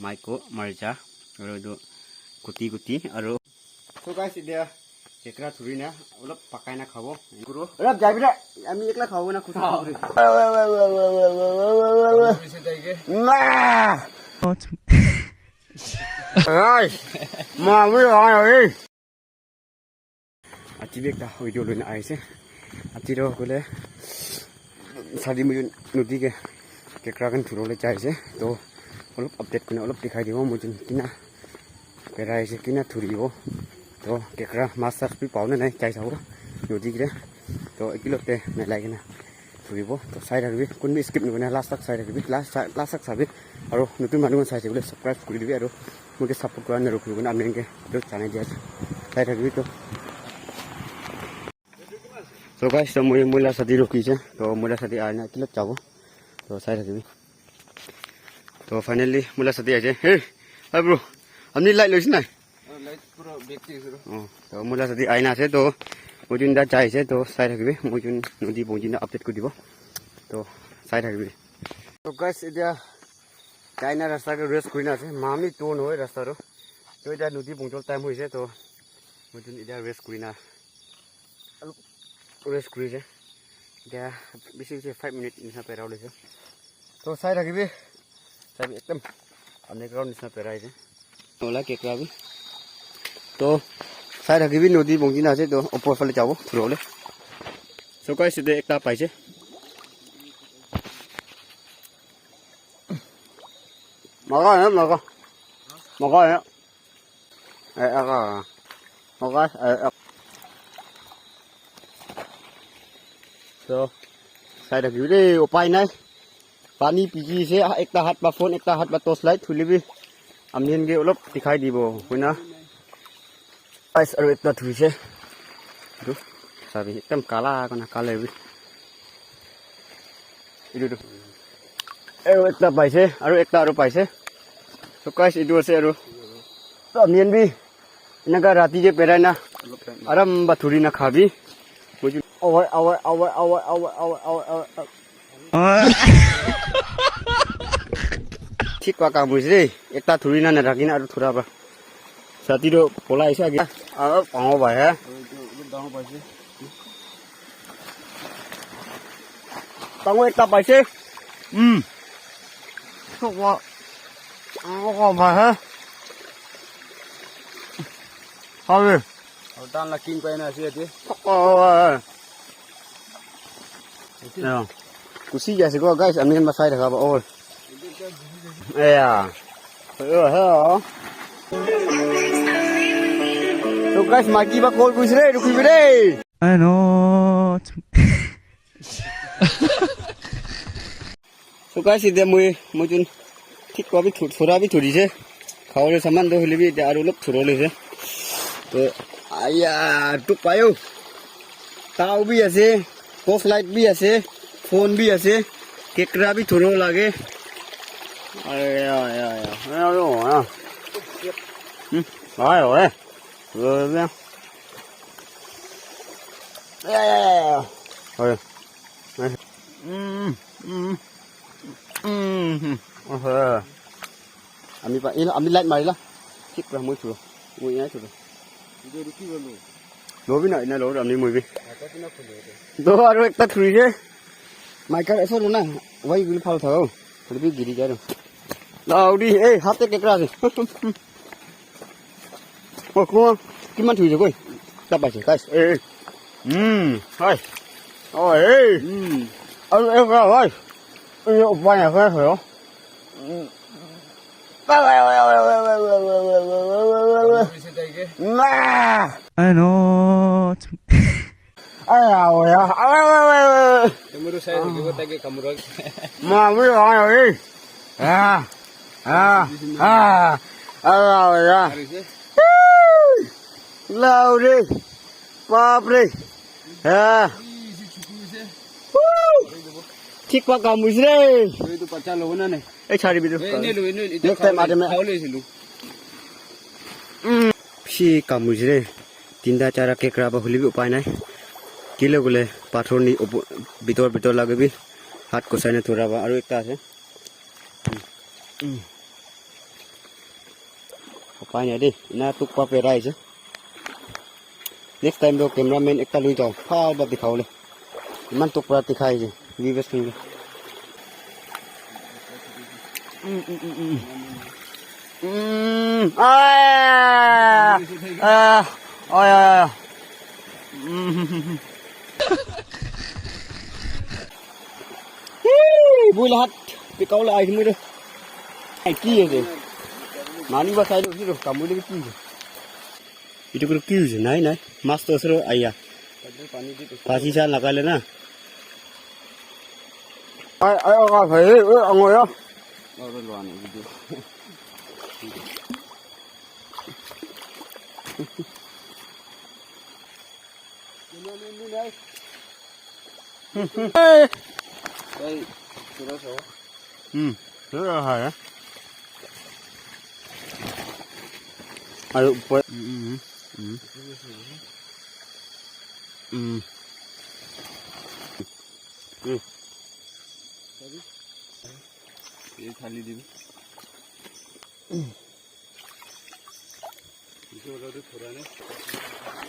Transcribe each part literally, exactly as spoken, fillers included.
Maiko, marcha, aru etu kuti kuti, aru. So guys, etia kekra thuri na olop pakai na khabo. Kuro. Olop jai bole, ami ekla khabo na kuti. Ai, ma, mi, ai, ai. Aji bi ekta video loina ahi ase. Aji toh hoile sadi mujun nodi ke kekra khan thuribole jai ase. Toh olop update kurina olop dikhai dibo mujun kina berai ase, kina thuribo. Toh kekra mas tas bi pabo na nai jai sabo nodi ke. Toh ekelogte milai kena thuribo. Toh sai thakibi, kun bi skip nakurina last tak sai thakibi, last, last tak sabi. Aru notun manu khan sai ase koile subscribe kuri dibi aru moi ke support kura narukhibi koina apni khan ke etu janai di ase. Sai thakibi toh. So guys, toh moi, moi la sadi rukhi ase. Toh moi la sadi ahina ekelog jabo. Toh sai thakibi. Toh finally moi la sadi ahise. Hey, hi bro. Apni light loise nai? Oh, light pura back te ase. Oh, toh moi la sadi ahina ase toh. Moi jun da jai ase toh sai thakibi. Moi jun nodi pohunchi na update kuri dibo. Toh sai thakibi. Toh guys, etia jaina rasta ke rest kurina ase. Mami toh nohoi rasta toh. Toh etia nodi pohunchibole time hoise toh. Moi jun etia rest kurina. Rest kuri ase. Etia bishi bishi five minute nisina berai ase. Toh sai thakibi. Sabi ekdam underground nisina berai ase. Ola kekra bi. Toh sai thakibi nodi pohunchi na ase toh upor phale jabo thuribole. So guys, etia ekta paise. Maga ya, maga. Maga ya. Eh, aga. Maga, eh, aga. So, sai thakibi de, upai nai. Pani piji ase, ekta hat ba phone, ekta hat ba torch light, thuli bi. Ami khan ke olop dikhai dibo, hoina. Guys, aru ekta thurise. Etu sabi, ekdam kala kona kala bi. Etu tu. Aru ekta paise, aru ekta aru paise. So guys, etu ase aru. So ami khan bi enaka rati ke berai na aram ba thuri na khabi. Awa, awa, awa. Thik pa kam hoise de. Ekta thuri na narakhi na aru thura ba. Sati toh polai ase age. Aru pango bai he. Pango ekta paise. Hmm. Thok wa. Pango bai he. Habe. Aru dan la king pai na ase yate. Oh, oh, oh. Yeah. Kusi jaise ko, guys, ami khan ba sai thaka ba, oh. Yeah. Oh, oh. So, guys, maiki ba call kurise de, rukhibi de. I know. So guys, etia moi, moi jun thik pa bi thu-, thura bi thurise. Khabole saman toh hoile bi etia aru olop thuribole ase. Toh, aya, tuk payo. Tau bi ase, torch light bi ase, phone bi ase, kekra bi thuribo lage. Aya, aya, aya. Aya, aya, aya. Hmm, aya, aya. Aya, aya, aya. Aya. Mm, mm, mm, mm. Aha. Ami pa, ila, ami light marila. Thik pra moi thuro. Moi ya thuro. Lo bi na, ina lo, ami moi bi. Do aru ekta thuri je. Michael, eso lo na. Wai guli phal thao. Thuri bi giri jai ro. Lauri, eh, hat te kekra ase. Oh, kuma, kiman thuri je koi. Ta paise, guys. Eh, eh. Mm, hai. Oh, eh. Mm. Aru, eh, hai. Eh, upai na, hai, hai. Mm. Ai, awo ya. Awo, awo, awo, awo. Kamuru sai thakibo, taike kamuru. Ma, mi, awo, awo, eh. Ah, ah, ah. Awo, awo ya. Lauri. Bap re. Ah. Thik pa kamurise re. Ei, chari bidu. Next time ate me. Mm. Bishi kamurise re. Tinta chara kekra ba hoile bi upai nai. Kile koile pathor ni upo-, bitor bitor lage bi hat kosai na thura ba aru ekta ase. Mm. Mm. Pai nai de, ena tuk pa pera ase. Next time toh cameraman ekta loi jao, bhal para dikha bole. Iman tuk para dikhai ase, viewers khan ke. Mm, mm, mm, mm. Mm, ah, ah, oh, yeah, yeah, yeah. Mm. Hii, bui lahat, pikau la ai mui de. Ai, ki ase? Mani ba sai lo, ki lo, kamu de ki ase? Itu kuru ki ase? Nai, nai. Mas to sero aya. Pasi sa lagai le na. Ai, ai, ai, ai, ai, ai, angoya. Oro lo ane video. Hey. Hey, sura so. Hmm, sura hai. Ayo, ऊपर. Hmm, hmm, hmm. Hmm. Hmm. ये थाली दी.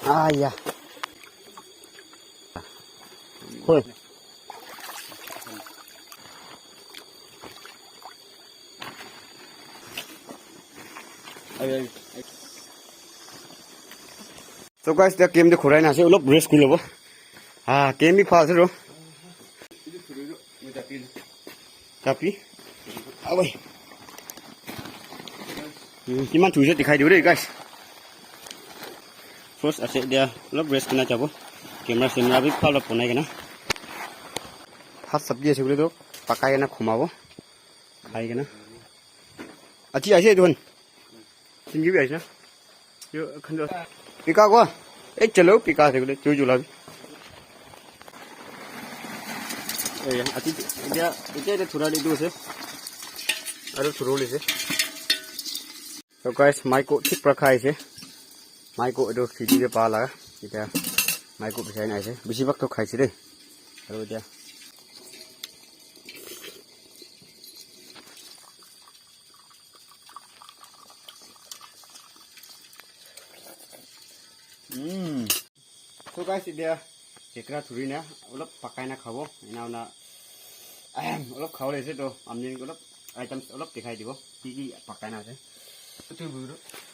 Ah, ya. Hoi. So guys, the game de khurai na ase, olop rest kuri lobo. Ah, game bi pha ase ro. Tapi. Awai. Hmm, kiman thuise dikhai dibo de, guys. First ase dia, olop rest kurina jabo. Camera, camera bi bhal para bonai kena. Bhat sabji ase koile toh pakai kena khumabo. Khai kena. Achi ase etu khan. Singi bi ase na. Yo, khan do. Pika ko. Eh, chalo, pika ase koile, chu chu la bi. Eh, ati, etia, etia, etia thura di du ase. Aru thura le ase. So guys, maiko thik pra khai ase. Maiko etu khiti ke pa laga. Etia maiko bisai na ase. Bisi bhag to khaise de. Aru etia. Mm. So guys, etia kekra thuri na olop pakai na khabo. Ena hona, ahem, olop khabo le ase to, amni olop items olop dikhai dibo. Ki ki pakai na ase.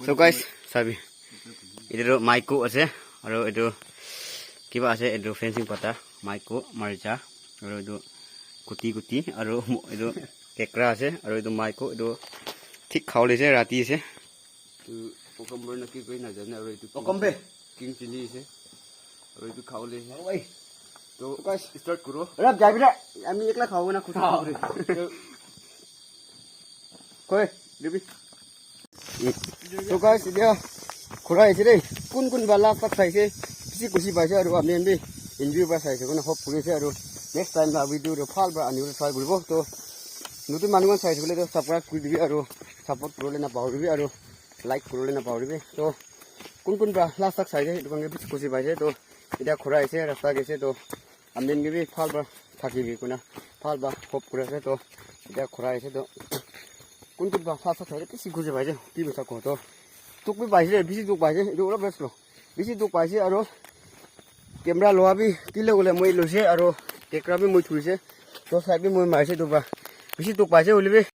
So guys, sabi. Etu tu maiko ase, aru etu kiba ase, etu fencing pata, maiko, maricha, aru etu kuti kuti, aru mo-, etu kekra ase, aru etu maiko, etu thik khabo le ase, rati ase. Tu cucumber na ki koi na jane, aru etu king Cucumber. Chilli, king chilli ase, aru etu khabo le ase. Oi. To guys, start kuro. Rap jai bida, ami ekla khabo na, khushi khabo re. To koi, dibi. So guys, etia khura ase de. Kun kun ba last tak saise, bisi khushi paise aru ami khan bi enjoy para saise koina hope kuri ase aru next time la video de bhal para anibole try kuribo. To notun manu khan saise koile to subscribe kuri dibi aru support kuribole na pahoribi aru like kuribole na pahoribi. To kun kun ba last tak saise, etu khan ke bisi khushi paise. To etia khura ase, rasta ke ase, to ami khan ke bi bhal para thakibi koina bhal para hope kuri ase. To etia khura ase to kun kun ba sa sa thare bisi khushi paise, ki bisa ko to dukh bi paise, bisi dukh paise, etu olop rest lo, bisi dukh paise aru camera loa bi kile kile moi loise aru kekra bi moi thuise, to side bi moi marise, to ba bisi dukh paise hoile bi